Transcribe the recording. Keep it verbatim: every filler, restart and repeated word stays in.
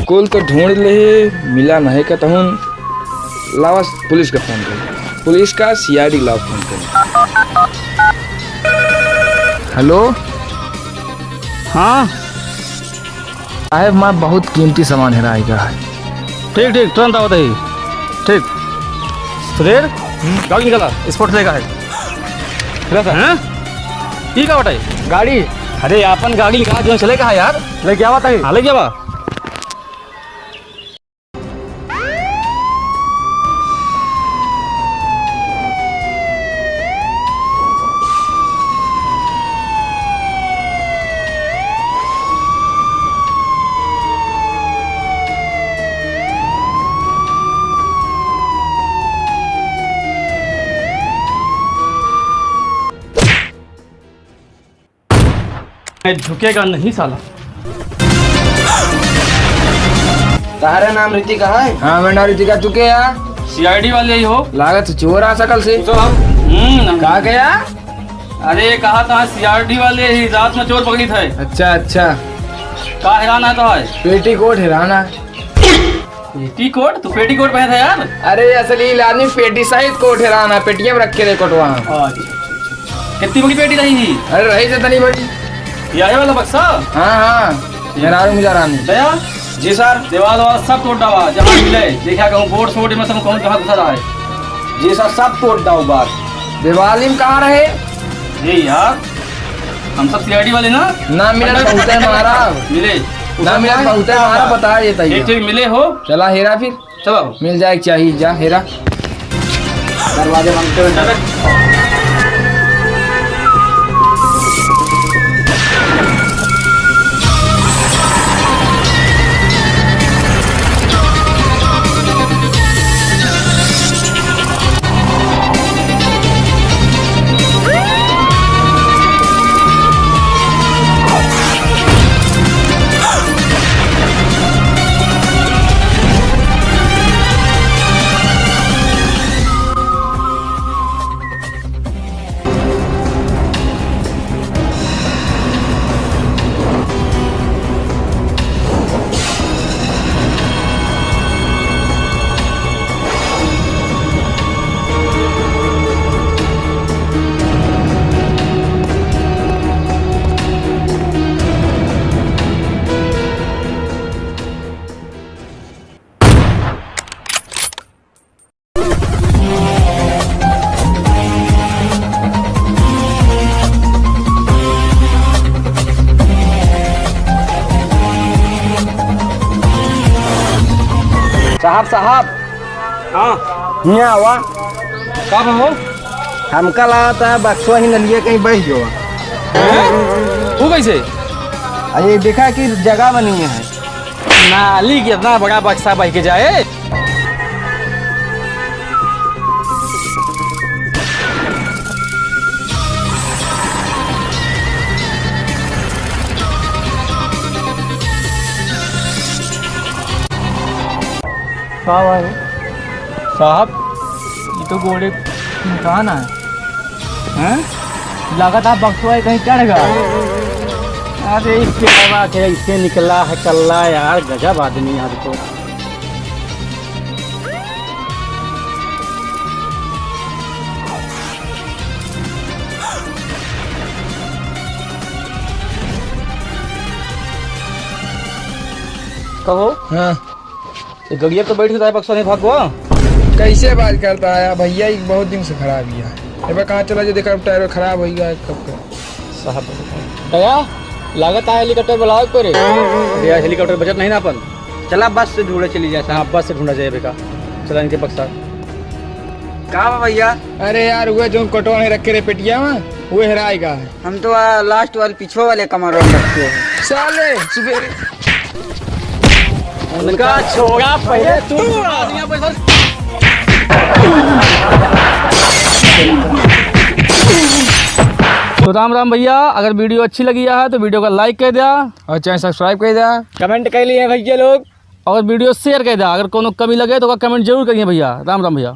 कुल तो ढूंढ ले, मिला नहीं कतहुन। लावा पुलिस का फोन कर, पुलिस का सीआईडी लावा फोन कर। हेलो, हाँ। साहेब, हमार बहुत कीमती सामान हेराइ गा है। ठीक, ठीक, तुरंत आवत ही। ठीक। सुधीर, गाड़ी निकाला, स्पोर्ट लेगा है। हेलो सर। हैं? ई का बटाई? गाड़ी। अरे, आपन गाड़ी निकाला, जो चले कहा यार? लेके आवा तही। हाँ, लेके आवा। मैं झुकेगा नहीं साला। तहरा नाम ऋतिका है? हाँ, मेरा नाम ऋतिका। तू के या? सीआईडी वाले ही हो? लागत चोर आ सकल से। तो हम, हम्म, का गया? अरे, कहा था सीआईडी वाले ही रात में चोर पकड़ी थे। अच्छा, अच्छा। का हेराना तो है? पेटीकोट हेराना। पेटीकोट? तू पेटीकोट पहने था यार? अरे, असली लानी पेटी सहित कोट हेराना, पेटिया में रखे रहे कोटवा। अच्छा, अच्छा, अच्छा। कितनी बड़ी पेटी रही थी? अरे, रही से तनी बड़ी। यही वाला बक्सा? हाँ, हाँ। मेहरारू मिला रानी। दया? जी सर। दीवाल वाल सब तोड़ डावा, जहाँ मिले। देखा कहूँ बोर्ड सोर्ड में सब कहूँ कहाँ घुसा रहा है। जी सर, सब तोड़ डाओ बार। दीवाल में कहाँ रहे? ये यार, हम सब सीआईडी वाले ना। ना मिला बहुत है हमारा। मिले। ना मिला बहुत है हमारा, बता ये तैयार। ठीक, ठीक, मिले हो। चला हेरा फिर। चलो। मिल जाए के चाहिए, जा हेरा। दरवाजे मांगते हुए। साहब, साहब। हाँ। हियाँ आवा। का बा हो? हमका लागत है बक्सवा ही नलिया कहीं बह गवा। हैं? वो कैसे? अरे देखा कि जगह बनी है। नाली के इतना बड़ा बक्सा बह के जाए। का भाई? साहब, ये तो गोड़े निशान है। हैं? लागत है बक्सवा कहीं चढ़ गया। अरे, इसके अलावा के इससे निकला है कल्ला यार, गजब आदमी आज तो। कहो। हाँ। ये गड़िया तो बैठ के बक्सा नहीं भागवा। कैसे बात करता है भैया, ये बहुत दिन से खराब ही है। ए बा कहाँ चला जो देखा, टायर खराब हो गया है कब का। साहब, दया, लागत है हेलीकॉप्टर बुलाओ को रे। भैया, हेलीकॉप्टर बजट नहीं ना अपन। चला बस से ढूंढे चली जाए। हाँ, बस से ढूंढा जाए बेटा। चला इनके बक्सा। का बा भैया? अरे यार, वो जो कटोने रखे रे पेटिया में, वो हेराएगा। हम तो आ, लास्ट वाले, पिछुआ वाले कमर में रखते हैं। साले, सुबेरे। उनका छोड़ा पहले तू। तो राम राम भैया, अगर वीडियो अच्छी लगी है तो वीडियो का लाइक कर दिया। और चैनल सब्सक्राइब कर दिया। कमेंट कर लिए भैया लोग। और वीडियो शेयर कर दिया। अगर कोनो कमी लगे तो ओका कमेंट जरूर करिए भैया। राम राम भैया।